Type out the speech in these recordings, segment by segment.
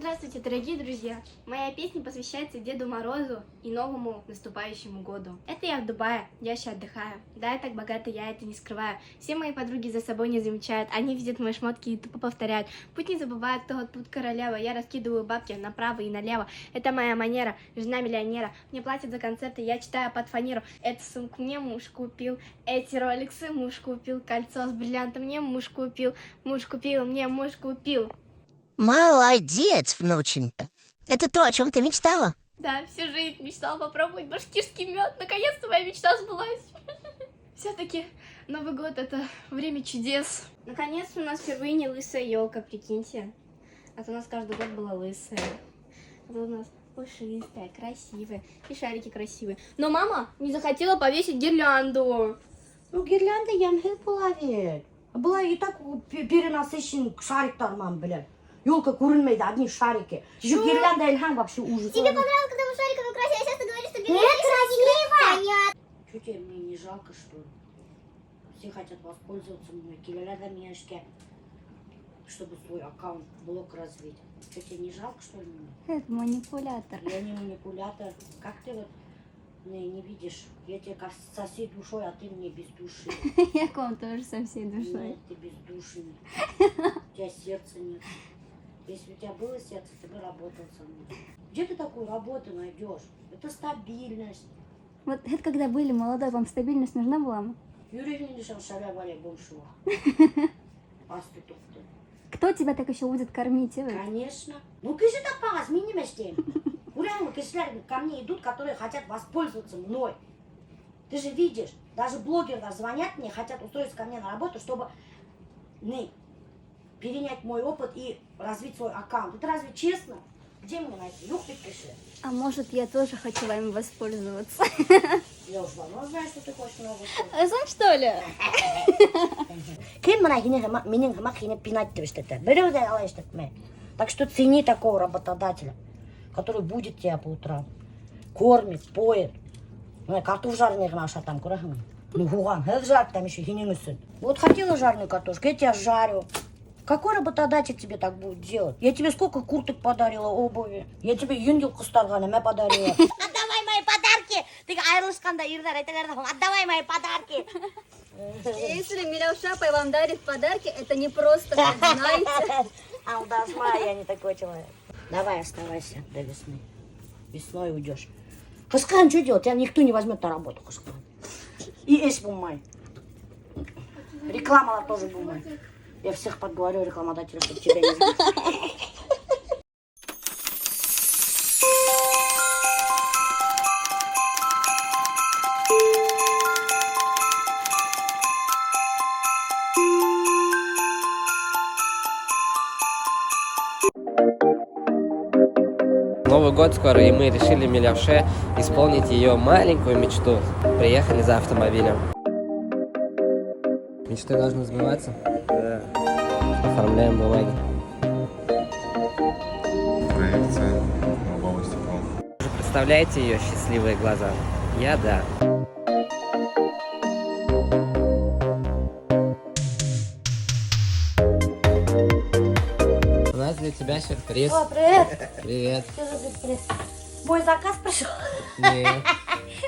Здравствуйте, дорогие друзья! Моя песня посвящается Деду Морозу и новому наступающему году. Это я в Дубае, я еще отдыхаю. Да, я так богата, я это не скрываю. Все мои подруги за собой не замечают, они видят мои шмотки и тупо повторяют. Путь не забывают, кто тут королева, я раскидываю бабки направо и налево. Это моя манера, жена миллионера. Мне платят за концерты, я читаю под фанеру. Эту сумку мне муж купил, эти роликсы муж купил, кольцо с бриллиантом мне муж купил, мне муж купил. Молодец, внученька. Это то, о чем ты мечтала? Да, всю жизнь мечтала попробовать башкирский мед. Наконец-то моя мечта сбылась. Все-таки Новый год это время чудес. Наконец-то у нас впервые не лысая елка, прикиньте. А то у нас каждый год была лысая. А то у нас пушистая, красивая. И шарики красивые. Но мама не захотела повесить гирлянду. Ну, гирлянда йәмһеҙ була бит. Былай и так перенасыщен шариктар менән, блядь. Елка күренмәй, одни шарики. Еще гирлянда элһәң вообще ужас. Тебе понравилось, когда мы шариками украсили, а сейчас ты говоришь, что гирлянды красиво. Понятно. Что тебе, мне не жалко, что ли? Все хотят воспользоваться мной. Киләләр ҙә миңә эшкә, чтобы свой аккаунт, блог развить. Что тебе не жалко, что ли, меня? Это манипулятор. Я не манипулятор. Как ты вот не видишь? Я тебе как со всей душой, а ты мне без души. Я к вам тоже со всей душой. Нет, ты бездушный. У тебя сердца нет. Если у тебя было сердце, ты бы работал со мной. Где ты такую работу найдешь? Это стабильность. Вот это когда были молодой, вам стабильность нужна была? Йөрөйһөң инде шаля-валя бомжуа. Асты туҡты. Кто тебя так еще будет кормить? Эвель? Конечно. Ну, кеше тапмағас, мин нимә эшләйем? Күрәһеңме, кешеләр ко мне идут, которые хотят воспользоваться мной. Ты же видишь, даже блогеры звонят мне, хотят устроиться ко мне на работу, чтобы не, перенять мой опыт и развить свой аккаунт. Это разве честно? Где мне найти? Юҡ бит кеше. А может, я тоже хочу вами воспользоваться? Я уж давно знаю, что ты хочешь много. Сын, что ли? Кем бына һине минең һымаҡ һине пинать итеп эшләтә? Берәү ҙә алай эшләтмәй. Так что цени такого работодателя, который будет тебя по утрам, кормит, поет. Бына картоф жареный ғына ашатам, күрәһеңме? Ну, һуғанһыҙ жарить там еще һинең өсөн. Вот хотела жареную картошку, я тебя жарю. Какой работодатель тебе так будет делать? Я тебе сколько курток подарила, обуви. Я тебе йөн йолҡҡостарға нәмә подарила. Отдавай мои подарки! Теге айырылышҡанда ирҙәр әйтәләр ҙә, отдавай мои подарки! Если Миляуша апай вам дарит подарки, это не просто так, знаете. Алдашма, я не такой человек. Давай, оставайся до весны. Весной уйдешь. Ҡышҡан что делать? Тебя никто не возьмет на работу, ҡышҡан. И эш булмай. Рекламалар тоже булмай. Я всех подговорю рекламодателей, чтобы тебя не знали. Новый год скоро, и мы решили Миляуше исполнить ее маленькую мечту. Приехали за автомобилем. Мечты должны сбываться. Да. Оформляем бумаги. Проекция, лобовое стекло. Вы представляете ее счастливые глаза? Я да. У нас для тебя сюрприз. О, привет! Привет. Что за сюрприз? Мой заказ пришел. Нет.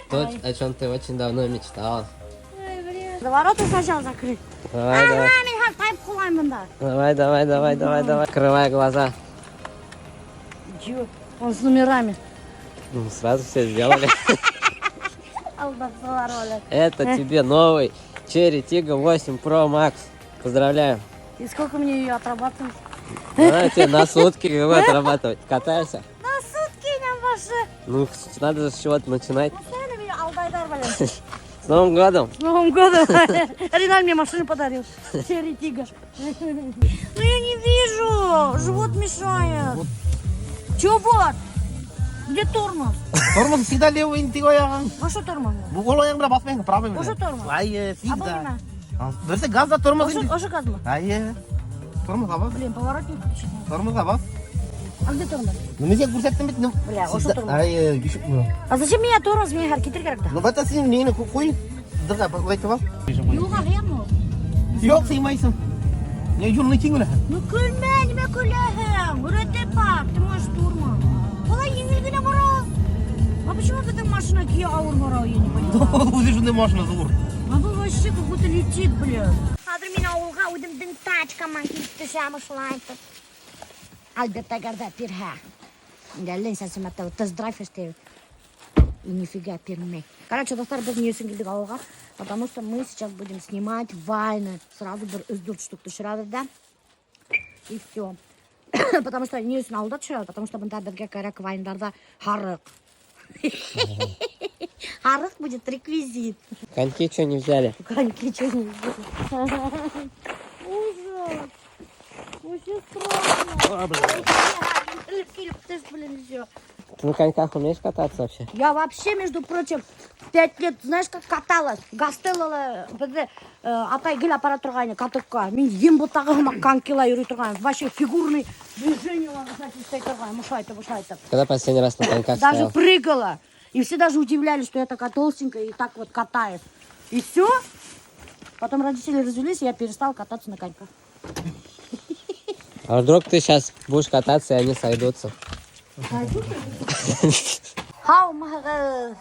То, о чем ты очень давно мечтала. За ворота сначала закрыть. Давай, давай. Мин хәҙер тайып ҡолайым бында. Давай, давай, давай, давай, давай. Открывай глаза. Чего? Он с номерами. Ну, сразу все сделали. Алдаҡсылар, блядь. Это тебе новый Chery Tiggo 8 Pro Max. Поздравляю. И сколько мне ее отрабатывать? Давай тебе на сутки какой отрабатывать. Катаешься? На сутки нам ваши. Ну, надо же с чего-то начинать. Постоянно меня алдайҙар, блядь. С Новым годом! С Новым годом! Риналь мне машину подарил. Chery Tiggo. Ну я не вижу. Живот мешает. Че вот? Где тормоз? Тормоз всегда левый инде теге аяғың. Ошо тормоз. Һул аяғың менән баҫмайһың, правый менән. Ошо тормоз. Әйе, А был всегда. нимә? Береһе газда тормоз Ошо, инде. ошо газмы? Әйе. Тормозға баҫ. Блин, поворотник включить надо. Тормозға баҫ. А где тормоз? Ну, мин һиңә күрһәттем бит. Бля, ошо тормоз. Әйе, ишек. А зачем меня тормоз? Миңә хәҙер китергә кәрәк тә. Ну, бата һин ниңә ҡуй. Дыға, былай баҫ. Юлға һыямы ул? Юҡ, һыймайһың. Ни юлны киң беләһең. Ну көлмә, нимә көләһең? Өйрәтеп бар. Ты мой машина Kia ауыр бара, я не понимаю. Үҙе шундай машина ҙур. А был вообще как будто летит, блин. Хәҙер мин ауылға үҙемдең тачкама килеп төшәм ошолай итеп. Альберт әгәр ҙә бирһә. Инде әллә нисәнсе мәртәбә тест-драйв эшләйбеҙ. И нифига бирмәй. Короче, дуҫтар, беҙ ни өсөн килдек ауылға? Потому что мы сейчас будем снимать вайны. Сразу бер өс-дүрт штук төшөрәбеҙ ҙә. И все. Потому что ни өсөн ауылда төшөрәбеҙ? Потому что бында беҙгә кәрәк вайндарҙа һарыҡ. Һарыҡ будет реквизит. Коньки что не взяли? Коньки что не взяли? Ужас. Очень страшно. Блин, все. Ты на коньках умеешь кататься вообще? Я вообще, между прочим, 5 лет, знаешь, как каталась? Гастеллала, беҙҙе атай гел апара торғайны катокка. Мин ем ботағы һымаҡ конькила йөрөй торғайным. Вообще фигурный движение, значит, эшләй торғайным. Ошолайтып, ошолайтып. Когда последний раз на коньках Даже стоял? Прыгала. И все даже удивлялись, что я такая толстенькая и так вот катаюсь. И все. Потом родители развелись, и я перестала кататься на коньках. А вдруг ты сейчас будешь кататься, и они сойдутся? Һаумыһығыҙ.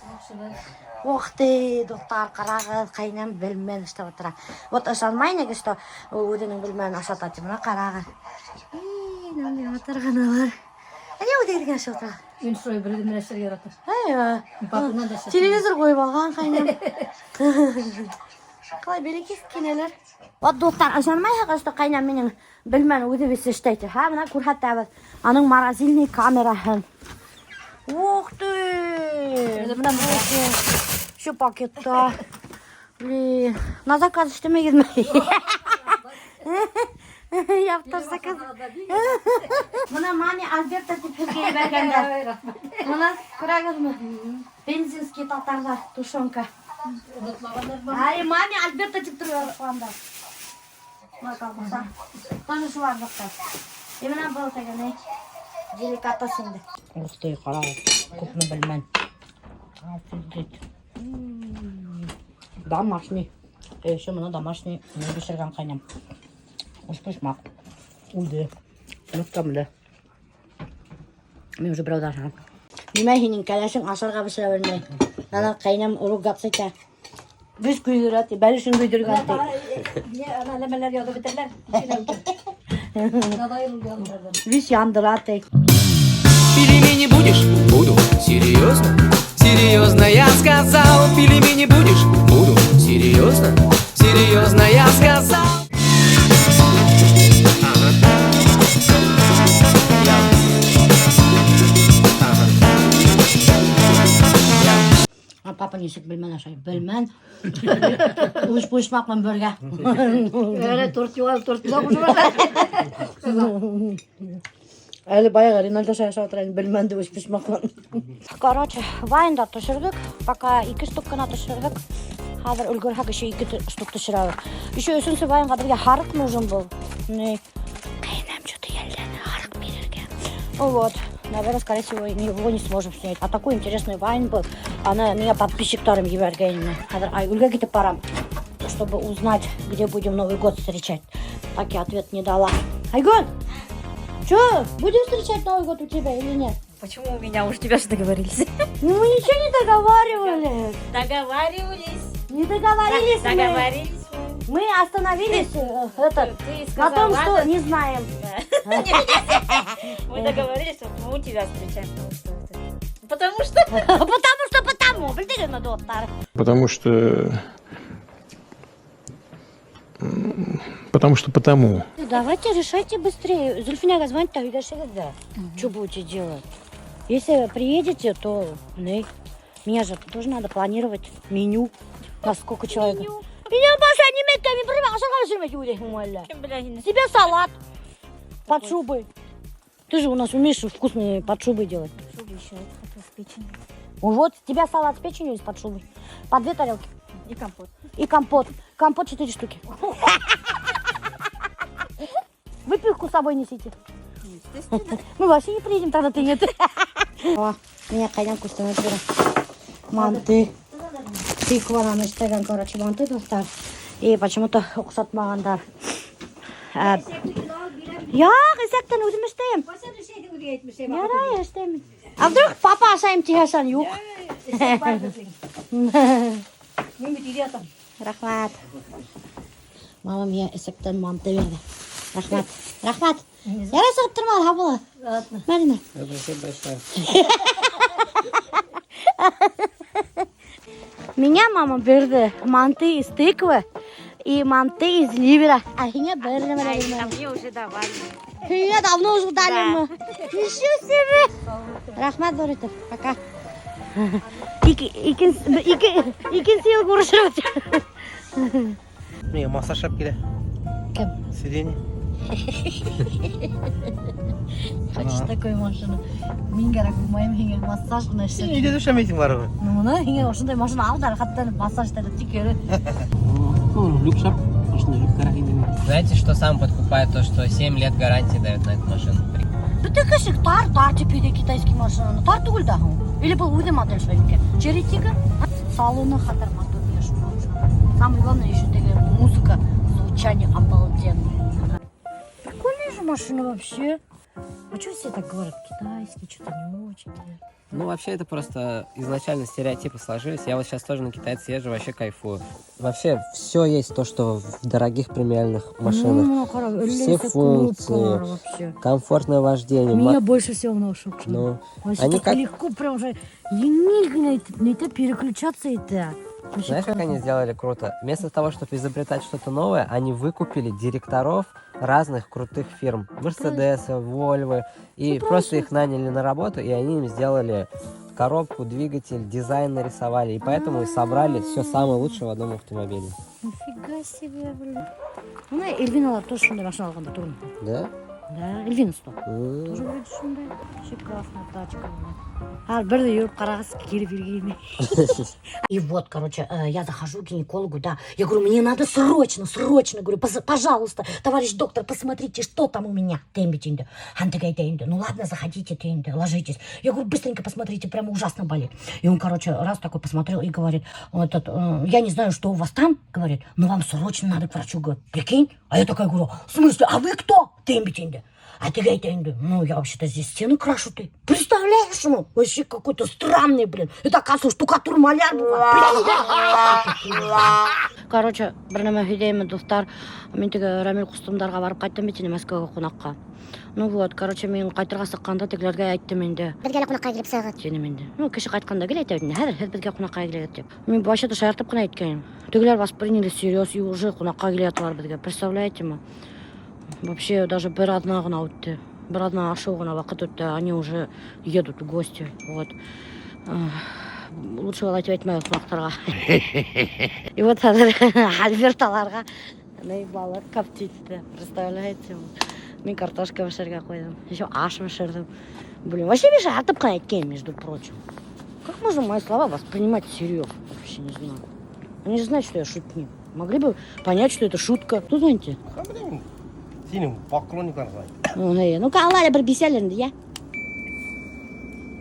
Ух ты, дуҫтар, ҡарағыҙ, ҡәйнәм бәлмән эшләп ултыра. Вот ышанмайһың, что ул үҙенең бәлмәнен ашата ти. Бына ҡарағыҙ. И, мынандай матур ғыналар. Ә ни үҙегеҙ генә эшләп ултыра? Мин шулай бер үҙем эшләргә яратам. Әйе. Папынан да эшләп. Телевизор ҡуйып алған ҡәйнәм. Ҡалай бәләкәс кенәләр. Вот, дуҫтар, ышанмайһығыҙ, что ҡәйнәм минең бәлмән үҙе эшләй. Һа, бына күрһәтәбеҙ. Аның морозильный камераһын. Ух ты! Бына. Еще пакетта. Блин, на заказ эшләмәгеҙме? Я тоже заказ. Бына маме Альберта тип һеҙгә ебәргәндәр. Бына күрәгеҙме? Пензенский татарҙар, тушенка. Ай, маме Альберта тип торғандар. Бына колбаса. Тоже шуларҙыҡы. И бына был тегене. Деликатес инде. Ух ты, ҡарағыҙ, күпме бәлмән. Офигеть. Домашний. Еще бына домашний ни бешергән ҡәйнәм. Өспосмаҡ. Үҙе. Бик тәмле. Мин уже берәүҙе ашағам. Нимә һинең кәләшең ашарға бешерә белмәй. Ана ҡәйнәм ругаться итә. Беҙ көйҙөрә ти, бәлешен көйҙөргән ти. Не, ана нәмәләр яҙып бөтәләр. Надоел яҙҙырҙым. Весь яндыра ти. Пельмени будешь? Буду. Серьезно? Серьезно, я сказал. Пельмени будешь? Буду. Серьезно? Серьезно, я сказал. Ага. Я. Ага. Я. А папа нисек бәлмән ашай? Бәлмән. Өспосмаҡ менән бергә. Әле торт юҡ, торт юҡ уже. Әле баяғы Ринальд ашай ашап ултыра, бәлмәнде өспосмаҡ менән. Короче, вайндар төшөрҙөк. Пока ике штук ҡына төшөрҙөк. Хәҙер өлгөрһәк, еще ике штук төшөрәбеҙ. Еще өсөнсө вайнға беҙгә һарыҡ нужен был. Не. Ҡәйнәм что-то йәлләне һарыҡ бирергә. Ну вот, наверное, скорее всего, его не сможем снять. А такой интересный вайн был. Ана миңә подписчиктарым ебәргәйне. Хәҙер Айгөлгә китеп барам, чтобы узнать, где будем Новый год встречать. Так я ответ не дала. Айгуль, что, будем встречать Новый год у тебя или нет? Почему у меня? Уж тебя же договорились. Ну, мы ничего не договаривались. Договаривались. Не договорились мы. Договорились мы. Мы остановились это, Ты на сказала, том, что ладно. не знаем. Мы договорились, что мы у тебя встречаем. Потому что это. Потому что потому. Белдегеҙме, дуҫтар? Потому что... Потому что потому. Давайте решайте быстрее. Зульфиняға звонит, та һөйләшегеҙ ҙә. Что будете делать? Если приедете, то не. Меня же тоже надо планировать меню. На сколько человек? Меня баша не мин бер ашарға бешермәй уйлайһың әллә? Кем белә һине? Себе салат под шубой. Ты же у нас умеешь вкусные под шубой делать. Шубу еще это хотел с печенью. Вот, с тебя салат с печенью и с под шубой. По две тарелки. И компот. И компот. Компот четыре штуки. Выпивку с собой несите. Мы вообще не приедем, тогда ты нет. О, миңә ҡәйнәм күстәнәс бирә. Манты. Тыкванан эшләгән, короче, манты, дуҫтар. И почему-то оҡшатмағандар. Юҡ, эсәктән үҙем эшләйем. Ярай, эшләйем. А вдруг папа ашайым тиһә, юҡ. Мин бит өйҙә ятам. Рәхмәт. Мама миңә эсәктән манты бирҙе. Рәхмәт. Рәхмәт. Ярай сығып торма, һау була. Марина. Спасибо большое. Миңә мама бирҙе манты из тыквы и манты из ливера. А һиңә бер нәмә лә бирмәне. А мне уже давали. Һиңә давно уже дали мы. Ничего себе. Рәхмәт, ҙур итеп. Пока. Икенсе йыл күрешербеҙ. Миңә массаж яһап килә. Кем? Сиденье. Хочешь такую машину? Мин кәрәк булмайым һиңә массаж ғына Һин эшләп. өйҙә түшәмәйһең барыбер. Ну, бына һиңә ошондай машина ал да рәхәтләнеп массаж итеп тик йөрө. Ну, люк шәп. Ошондай люк кәрәк инде миңә. Знаете, что сам подкупает то, что 7 лет гарантии дают на эту машину? Бөтә кеше тар тар тип йөрөй китайский машинаны. Тар түгел дә һуң. Или был үҙе модель шулай микән? Chery Tiggo? Салоны хәтәр матур я шуны. Самое главное еще теге музыка, звучание обалденное. Прикольная же машина вообще. А что все так говорят? Китайский, что-то не очень. Ну, вообще, это просто изначально стереотипы сложились. Я вот сейчас тоже на китайце езжу, вообще кайфую. Вообще, все есть то, что в дорогих премиальных машинах. Ну, ҡара, Все функции. вообще. Комфортное вождение. Меня больше всего на шок. Ну, Вообще они так как- легко прям уже еңел не то переключаться это. Вообще Знаешь, как классно. они сделали круто? Вместо того, чтобы изобретать что-то новое, они выкупили директоров разных крутых фирм. Мерседеса, Вольвы. И просто их наняли на работу, и они им сделали коробку, двигатель, дизайн нарисовали. И поэтому и собрали все самое лучшее в одном автомобиле. Нифига себе, блин. Бына Эльвиналар тоже шундай машина алғандар түгелме? Да? Да, Эльвина сто. М. Тоже вроде шундай. Вообще классная тачка. Блин. А, бер ҙә йөрөп ҡарағыһы килеп йөрөгәйне. И вот, короче, я захожу к гинекологу, да. Я говорю, мне надо срочно, срочно, говорю, пожалуйста, товарищ доктор, посмотрите, что там у меня. Тим бит инде. Һәм теге әйтә инде. Ну ладно, заходите, ти инде, ложитесь. Я говорю, быстренько посмотрите, прямо ужасно болит. И он, короче, раз такой посмотрел и говорит, этот, я не знаю, что у вас там, говорит, но вам срочно надо к врачу. Говорит, прикинь? А я такая говорю, в смысле, а вы кто? Тим бит инде. А теге әйтә инде, ну, я вообще-то здесь стены крашу ты. Представляешь, ну, вообще какой-то странный, блин. Это, оказывается, штукатур-маляр был. Короче, бер нәмә һөйләйем, дуҫтар. Мин теге Рамил ҡустымдарға барып ҡайттым бит инде Мәскәүгә ҡунаҡҡа. Ну вот, короче, мин ҡайтырға сыҡҡанда тегеләргә әйттем инде. Беҙгә лә ҡунаҡҡа килеп сығығыҙ. Тинем инде. Ну, кеше ҡайтҡанда гел әйтә инде. Хәҙер һеҙ беҙгә ҡунаҡҡа килегеҙ тип. Мин вообще-то шаяртып ҡына әйткәйнем. Тегеләр восприняли всерьез и уже ҡунаҡҡа килә беҙгә. Представляете ме? Вообще даже бер аҙна ғына үтте. Бер аҙна ашыу ғына ваҡыт үтте. Они уже едут в гости. Вот. Ах, лучше улай тип әйтмәгеҙ ҡунаҡтарға. И вот хәҙер Альберт уларға ни балыҡ коптить. Представляете? Мин картошка бешерергә ҡуйҙым. Еще аш бешерҙем. Блин, вообще мин шаяртып ҡына әйткән, между прочим. Как можно мои слова воспринимать всерьез? Вообще не знаю. Они же знают, что я шутник. Могли бы понять, что это шутка. Кто звоните? Һинең поклонниклар звонит. Ну, ну-ка, ал әле бер бисәлер инде, йә.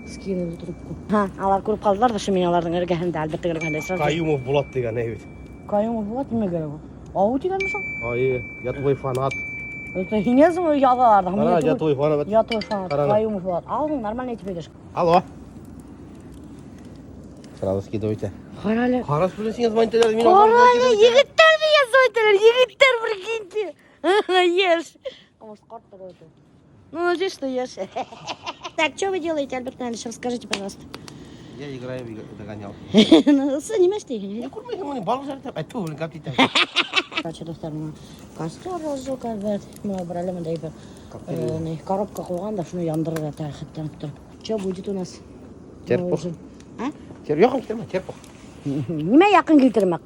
Скинули трубку. Ха, улар күреп ҡалдылар ҙа, мин уларҙың эргәһендә, Альберттың эргәһендә. Сразу. Каюмов Булат тигән әйбит. Каюмов Булат нимә кәрәк ул? Ау тигәнме шул? Ай, я твой фанат. Это һиңә яҙалар ҙа. Ҡара, я твой фанат. Я твой фанат. Ҡара. Каюмов Булат. Ал, нормально әйтеп әйтәш. Алло. Сразу скидывайте. Ҡара әле. Ҡара, һиңә звонить итәләр. Мин Ҡара әле, егеттәр миңә звонить итәләр. Егеттәр, прикиньте. Ешь. А может, ҡарттар это? Ну, надеюсь, что ешь. Так, что вы делаете, Альберт Наилевич, расскажите, пожалуйста. Я играю в догонялки. Ну, нимә эшләйһең? Я күрмәйһең уны, балыҡ жарып әйтте, блин, коптить. Короче, дуҫтар, бына костер разжег Альберт. Бына бер әле бындай бер ни, коробка ҡуйған да, шуны яндырып ята рәхәтләнеп тороп. Что будет у нас? Терпух. На ужин? А? Яҡын килтермә, терпух. Нимә яҡын килтермә?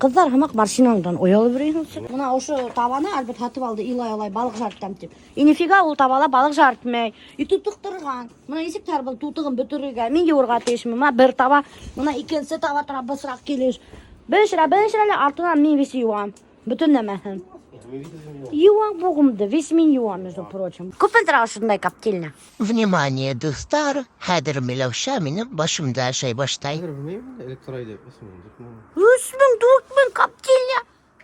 Ҡыҙҙар һымаҡ машинаңдан оялып йөрөйһөң. Бына ошо табаны Альберт һатып алды, илай-илай балыҡ жарытам тип. И нифига ул табала балыҡ жарытмай. И тутыҡтырған. Бына нисек тар был тутығын бөтөрөргә. Мин йыуырға тейешмен. Бына бер таба, бына икенсе таба тора бысраҡ килеш. Бешерә, бешерә лә артынан мин весь йыуам. Бөтөн нәмәһен. Йыуам боғомдо, весь мин йыуам, между прочим. Күпме тора ошондай коптильня? Внимание, дуҫтар, хәҙер Миләүшә минең башымда ашай башлай. Хәҙер белмәйем, электройды. 3000, 4000. 3000, 4000 коптильня.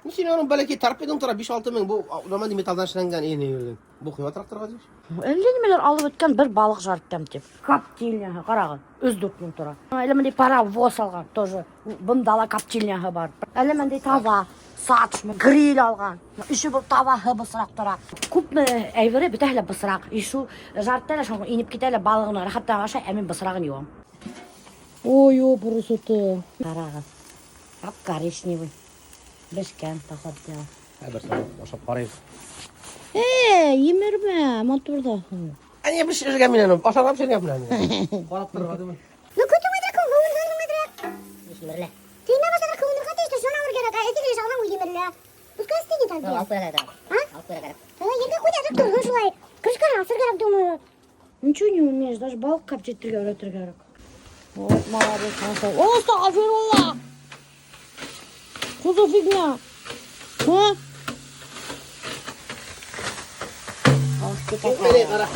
Ну, һин уның бәләкәй торпедаң тора 5-6 мең. Был нормальный металлдан эшләнгән ине йөрөйҙөң. Был ҡыйбатыраҡ торорға тейеш. Әллә нимәләр алып бөткән бер балыҡ жарить тип. Коптильняһы, ҡарағыҙ, 3-4 мең тора. Әле бындай паровоз алған тоже. Бында ла коптильняһы бар. Әле бындай таба, сач, гриль алған. Еще был табаһы бысраҡ тора. Күпме әйбере бөтәһе лә бысраҡ. И шул жарить итә лә, шуға инеп китә лә балығын рәхәтләнеп ашай, ә мин бысрағын йыуам. Ой, о, красота. Ҡарағыҙ. Ап коричневый. Бешкән, походу дела. Бер ашап ҡарайыҡ. Емермә, матур ҙа. Ә ни бешергән мин аны? Ашарға бешергән мин аны. Ҡарап торорға түгел. Ну, көтөп әҙерәк һыуынһын әҙерәк. Емерлә. Теймә башларға һыуынырға тейеш, шуны алыр кәрәк. Ә эҫе алһаң ул емерелә. Пускай стынет там. Алып ҡуйырға кәрәк. А? Алып ҡуйырға кәрәк. Ергә ҡуй әҙерәк торһон шулай. Крышканы асыр кәрәк, думаю. Ничего не умеешь, даже балыҡ коптить итергә өйрәтергә кәрәк. Вот, молодец, хорошо. О, астағфирулла! Что за фигня? А? Ох ты какая.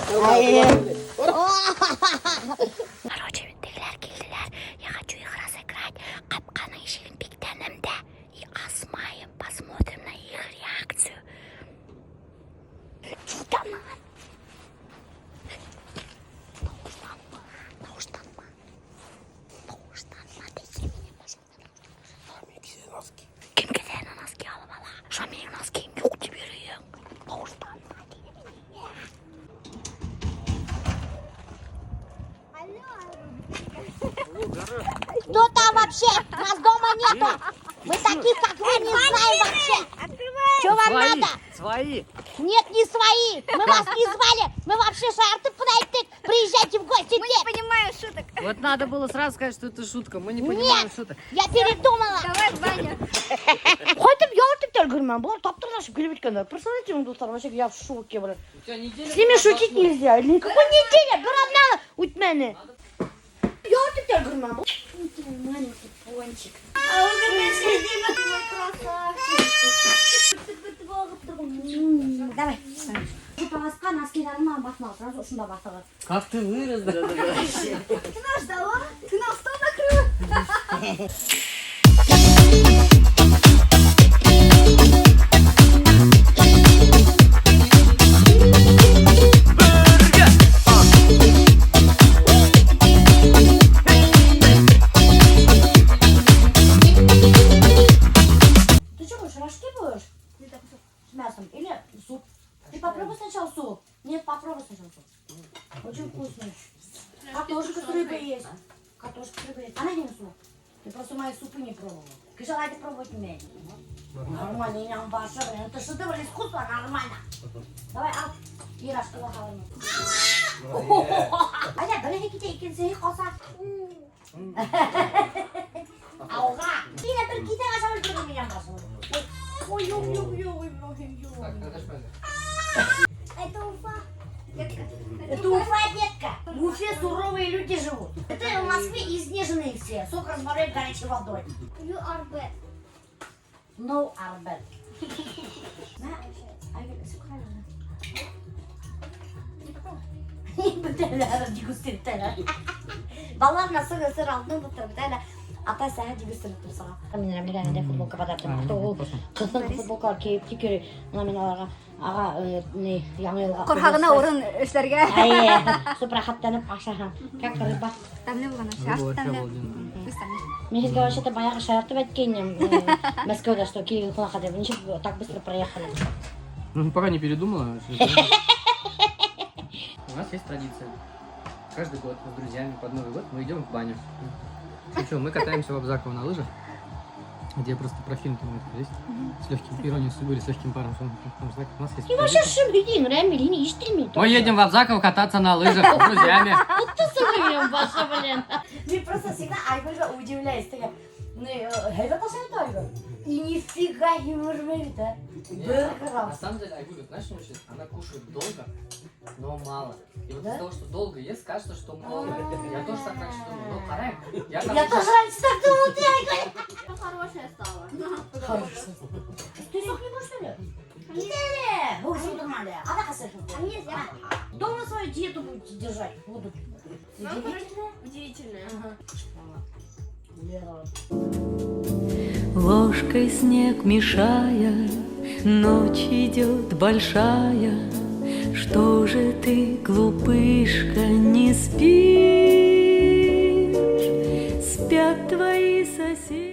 Короче, тегеләр килделәр. Я хочу их разыграть. Ҡапҡаның ишеген бикләнем дә и асмайым. Посмотрим на их реакцию. Китәм. Тауышланма, тауышланма. Тауышланма тиһең мине, пожалуйста. Кем кеҫәһенән носки алып ала? Шуға минең носкием юҡ тип йөрөйһөң. Тауышланма тине мине. Кто там вообще? Нас дома нету. Мы таких, как вы, не знаем вообще. Что вам надо? Свои. Нет, не свои. Мы вас не звали. Мы вообще шаяртып ҡына әйттек. Приезжайте в гости. Мы не Понимаю шуток. Вот надо было сразу сказать, что это шутка. Мы не понимаем шуток. Я передумала. Давай в баню. Ҡайтып яратып та өлгөрмәнем. Былар таптырҙашып килеп еткәндәр. Представляете, дуҫтар, вообще я в шоке, блин. С ними шутить нельзя. Никакой неделя, бер аҙна үтмәне. Яратып та өлгөрмәнем. Маленький пончик. А он какой мой красавчик. Давай. Полоска носкиларын баҫма, сразу ошонда баҫығыҙ. Как ты вырос, да? Ты нас ждала? Ты нам стол накрыла? Ты что будешь, рожки будешь? С мясом или суп? Ты попробуй сначала суп. Нет, попробуй сначала суп. Очень вкусный. Картошка с рыбой есть. Картошка с рыбой есть. Она не суп. Ты просто мои супы не пробовала. Ты желаете пробовать умеешь. Нормально, не ваша. Это шедевр искусства, нормально. Давай, ал. И рожки лохалами. А я береһе китә, икенсеһе ҡаса. Алға. Һин бер китә ашап өлгөрҙөң минән башым. Ой, юҡ, юҡ, юҡ, Ибраһим, юҡ. Это Уфа. Это Уфа, детка. В Уфе суровые люди живут. Это в Москве изнеженные все. Сок разбавляют горячей водой. You are bad. No are bad. На, Айгөл, эсеп ҡара. Бөтәләр дегустировать. Балалар менән сыр сыр алдым дуҫтар, бөтәләр. Атай сәһә дегустировать торсаға. Мин Рәмилгә инде футболка подарок иттем. Ул ҡыҫын футболкалар кейеп тик йөрөй. Бына мин уларға аға ни яңы йылға. Ҡорһағына урын эшләргә. Әйе, супер рәхәтләнеп ашаһаң. Как рыба. Тәмле булған аш. Аш тәмле. Үҙ тәмле. Мин һеҙгә вообще-то баяғы шаяртып әйткәйнем Мәскәүҙә, что килгән ҡунаҡҡа тип. Ничек так быстро проехали? Ну, пока не передумала. У нас есть традиция. Каждый год с друзьями под Новый год мы идем в баню. Ну что, мы катаемся в Абзаково на лыжах, где просто про фильм там это есть, с легким иронией судьбы или с легким паром. Там, там знак, у нас есть И вообще традиция. шым һөйләйһең, Рәмил, һине ишетелмәй. Мы едем в Абзаково кататься на лыжах с друзьями. Ты башы, блин. Мин просто всегда Айгөлгә удивляюсь. Теге, ну, һәйбәт ашай бит Айгөл. И нифига һимермәй бит, ә. Бер грамм. На самом деле, Айгуль, знаешь, что учит? Она кушает долго, но мало. И вот Да? из-за того, что долго ест, кажется, что много. Я тоже так раньше думал. Ну, ҡарайым. Я, Я тоже раньше так думала, ты, Айгуль. Хорошая стала. Хорошая. Ты сок не будешь, что ли? Кит әле. Һыу торманы. Ана ҡасырһың. Нельзя. Дома свою диету будете держать. Будут. Удивительно. Удивительная. Ага. Ложкой снег мешая, ночь идет большая. Что же ты, глупышка, не спишь? Спят твои соседи.